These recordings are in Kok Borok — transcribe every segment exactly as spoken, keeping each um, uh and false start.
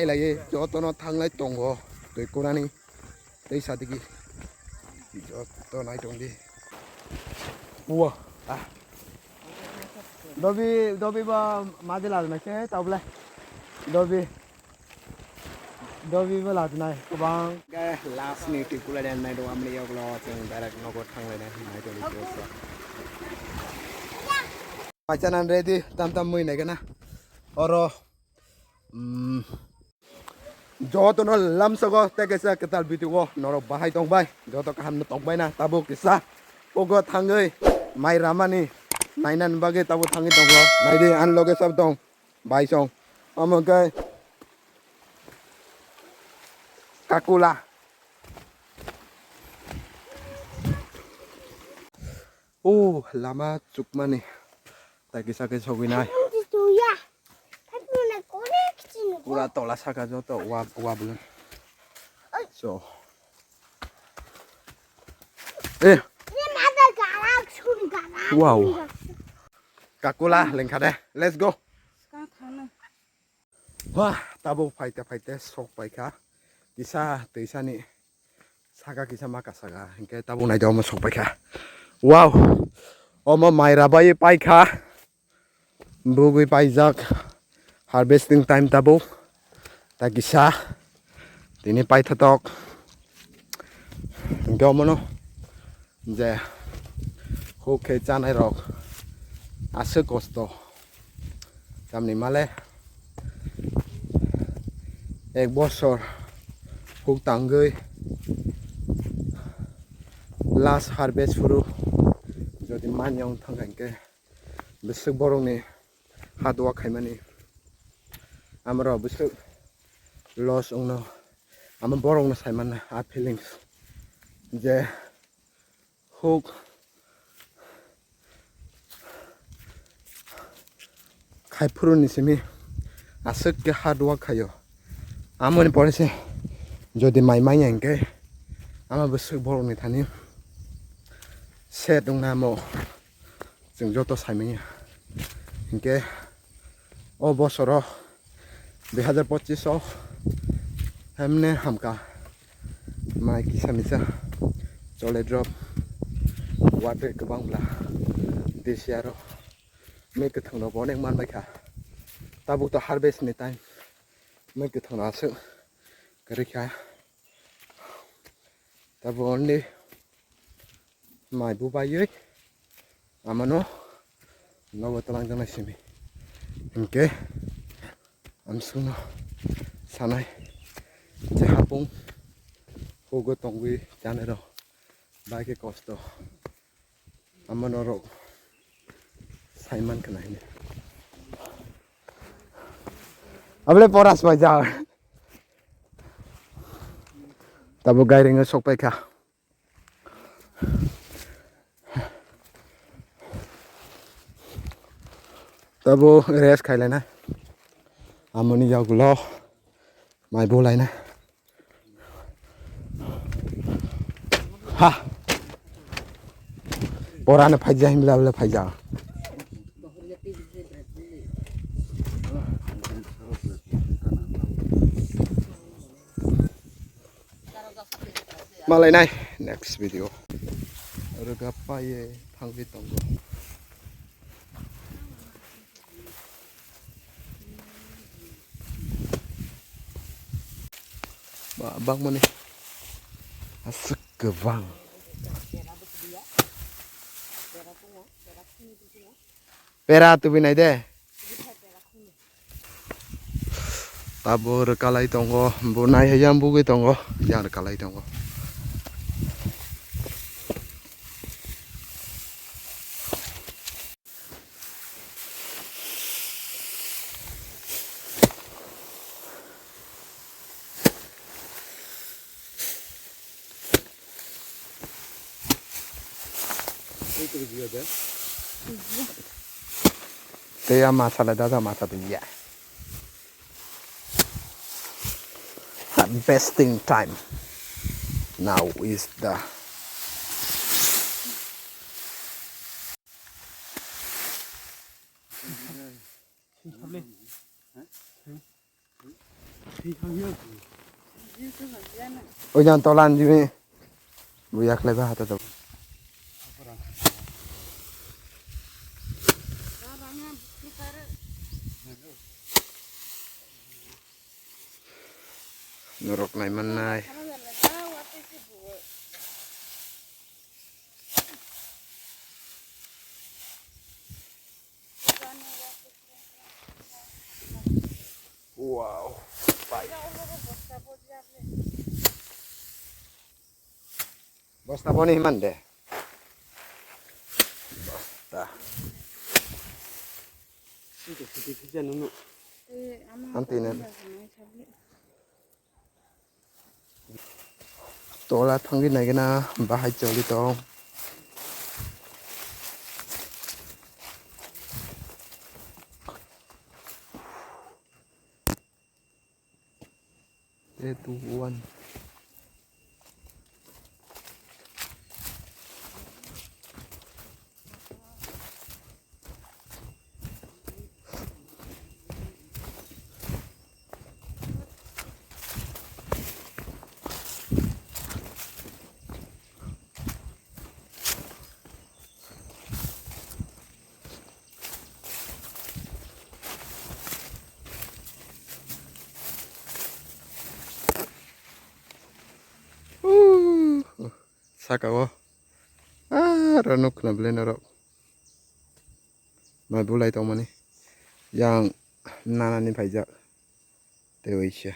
Laiye jotono thanglai tongo twi kurani tei sadigi joto nai tongdi. Ua. Ah. Dobi, dobi ba madi lajna khe tabla. Dobi. Dobi ba lajna kwbang. Last ni twi kurani nai do amni yoklo chwng direct nogo thanglai nai nai do. Pachanan ready tam tam mui nai gana. Oro. Mm. Jotono lamsogo tei kaisa kwtal video o norok bahai tongbai, joto kaham no tongbai na tabuk kisa pogo thangwi mai ramani nainani bagwi tabuk thangwi tongo. Naidi ani loge sab tong bai song omo khe kakula. O lama chukmani tai kisa khe sogwi nai. Pura tola saka joto wa wa bwlwng. So. Eh. Wow. Kakula lengkha de. Let's go. Wah, tabuk phaite phaite sok paikha. Kisa twisani saka kisa maka saka. Hinkhe tabuk naidi omo sok paikha. Wow. Omo mai rabai paikha. Bugwi paijak. Harvesting time tabuk. Ta kisa. Tini paithotok. Hinkhe omono je huk khe chanai rok aswk kosto tamni male ek bosor huk tangwi last harvest phuru jodi manya wng thangkha hinkhe bwswk borokni hard work khaimani amoro bwswk loss wngno. Amo borokno saimanna a feelings je huk khai phuru ni simi aswk khe hard work khaio. Amoni pore se jodi mai manya hinkhe ama bwswk borokni thani set wngna amo. Chwng joto saimanya hinkhe o bosoro dui hazar pochis o hemne hamka mai kisa misa chole drop watwi kwbang bla desi aro mui kwthwng rok bo onek manbaikha tabuk to harvest ni time mui kwthwng rok aswk kwrwikha tabuk only mai bubaiwi amano nogo twlangjaknai simi hinkhe amsukno sanai je hapung hugo tongwi chanai rok bai khe kosto amano rok saiman khna hini abole poras bai ja tabuk gairing sok paikha. Tabo rest khailana. Amoni yagulo mai bulaina. Ha. Porano phaija himla bla phaija. Malai nai next video. Rwgap paye thangwi tongo. Ba bangmani aswk kwbang. Pera tubi nai de. Abo rwkalai tongo, bo nai hai yang bugwi tongo, yang rwkalai tongo. Tei a masa le dada masa twi ya. Harvesting time. Now is the Oijan tolan jimi. Buyak lai ba hata to. Norok nai mannai. Wow. Bosta boni himan de. Bosta. Anti ne. Tola thangwi naigena bahai choli tong. Three, two, one. Saka o. Ah, ro nuk khna bwlai norok. Mai bulai tongmani. Yang nanani phaijak. Tei waisa.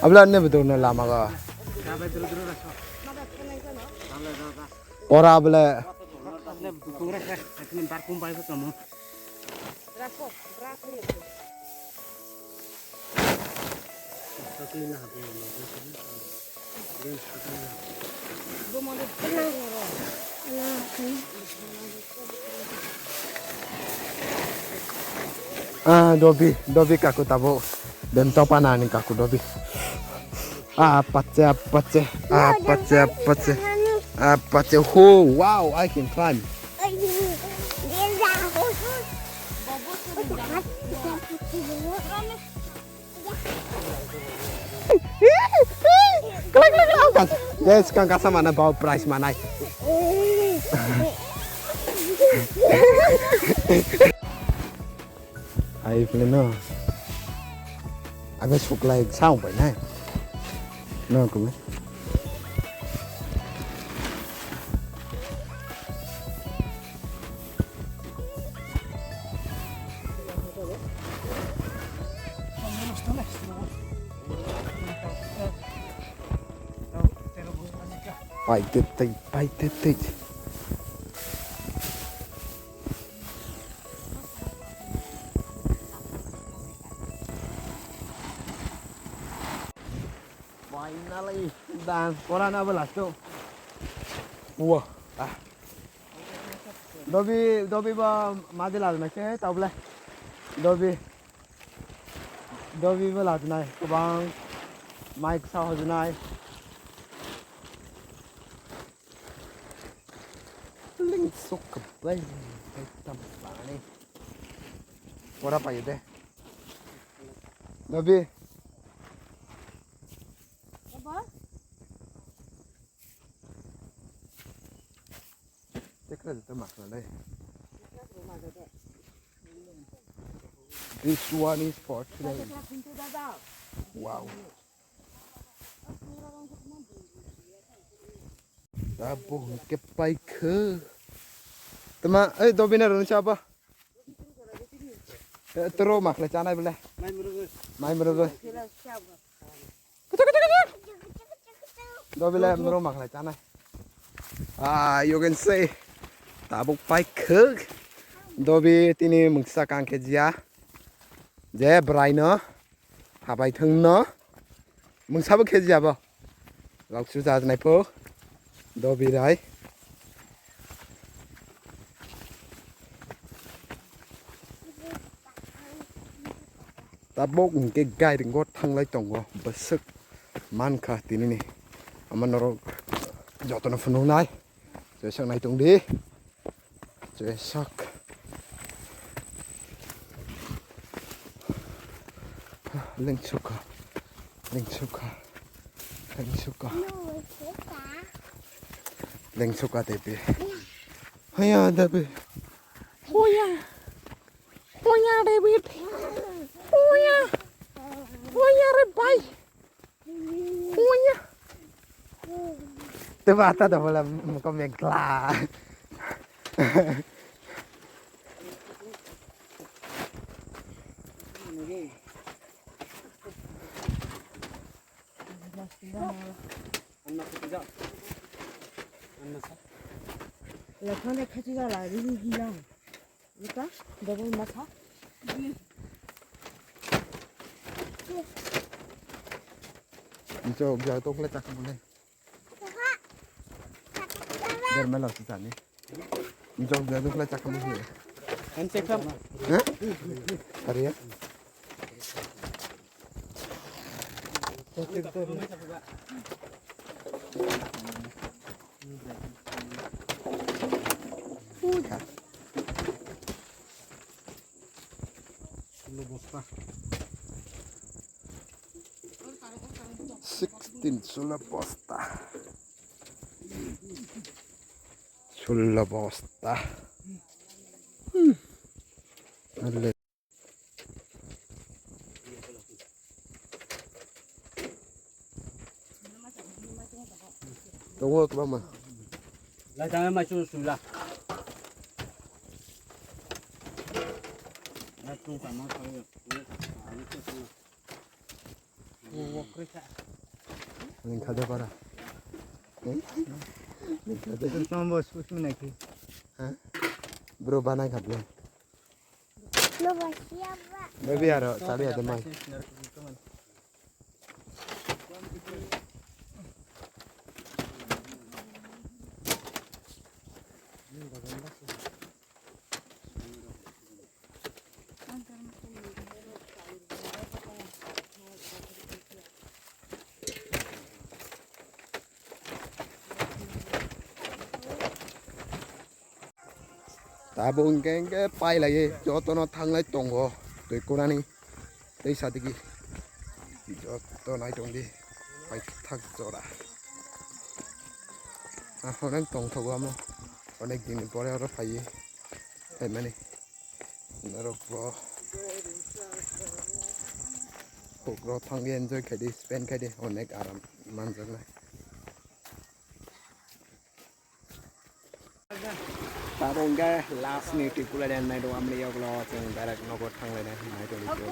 Abla ne betul na lama ga. Ora abla. Ah, dobi, dobi kaku tabuk. Bem topa nani kaku dobi. Ah, pache, ah, pache, ah, pache, ah, pache. Ah, pache. Oh, wow, I can climb. Yes, kang kasa mana bau prize manai. Ai pele no. Abe suklai saung pai nai. No kume. Pai tei tei, pai tei tei. Finally done. Pora na bela to. Wah. Ah. Dobi, dobi ba madi lajnai khe tabole. Dobi. Dobi ba lajnai kwbang. Mai kisa hojnai. Ling sok kwplai. Tam pani. Ora payo de. Dobi. Tekra jeta makna dai. This one is for today. Wow. Abo hwnkhe paikha. Tama, ei, dobina rwni chaba. Eh, toro makhlai chanai bele. Mai mrwgwi. Mai mrwgwi. Dobile mro makhlai chanai. Ah, you can see. Tabuk paikha. Dobi tini mungsa kang khe jia. Je braino. Habai thwngno. Mungsabo khe jabo. Loksu jajnai pho. Dobirai. Tabok hwnkhe gairingo thanglai tongo. Bwswk mankha tinini. Ama norok jotono phunuknai. Chwsaknai tongdi. Chwsak. Lengsukha. Lengsukha. Lengsukha. Lengsukha debi. Haya debi. Hoya. Hoya David. Hoya. Hoya re bai. Kuya. Te bata da bola muka megla. Lekhane khachi jala ri ri lang. Ika, double masa. Encho, biar tu kule cakap boleh. Biar malah susah ni. Encho, biar tu kule cakap boleh. Kan cakap. Hah? Hari ya? Sixteen, sullo bosta. Sullo bosta. Hmm. Tongo kwbangma. Lai tangwi mai chwng sula. Lai chwng tangma tangwi. Ning kha de para. Ning kha de. Chwng tangma bo suk suk nai khe. Ha? Bro banai kha de. Baby aro, sabi ade mai. Tabuk hwnkhe hwnkhe pailaiwi jotono thanglai tongo twi kurani tei sadigi joto naitongdi paithak jora. Ahono tongthogo omo onek din ni pore oro phaiwi phaimani norok bo hukrok thangwi enjoy khaidi spend khaidi onek aram manjaknai. Tabo hwnkhe last ni Tripura den nai do amri yoklo chwng direct nogo thanglainai nai tongwi khe.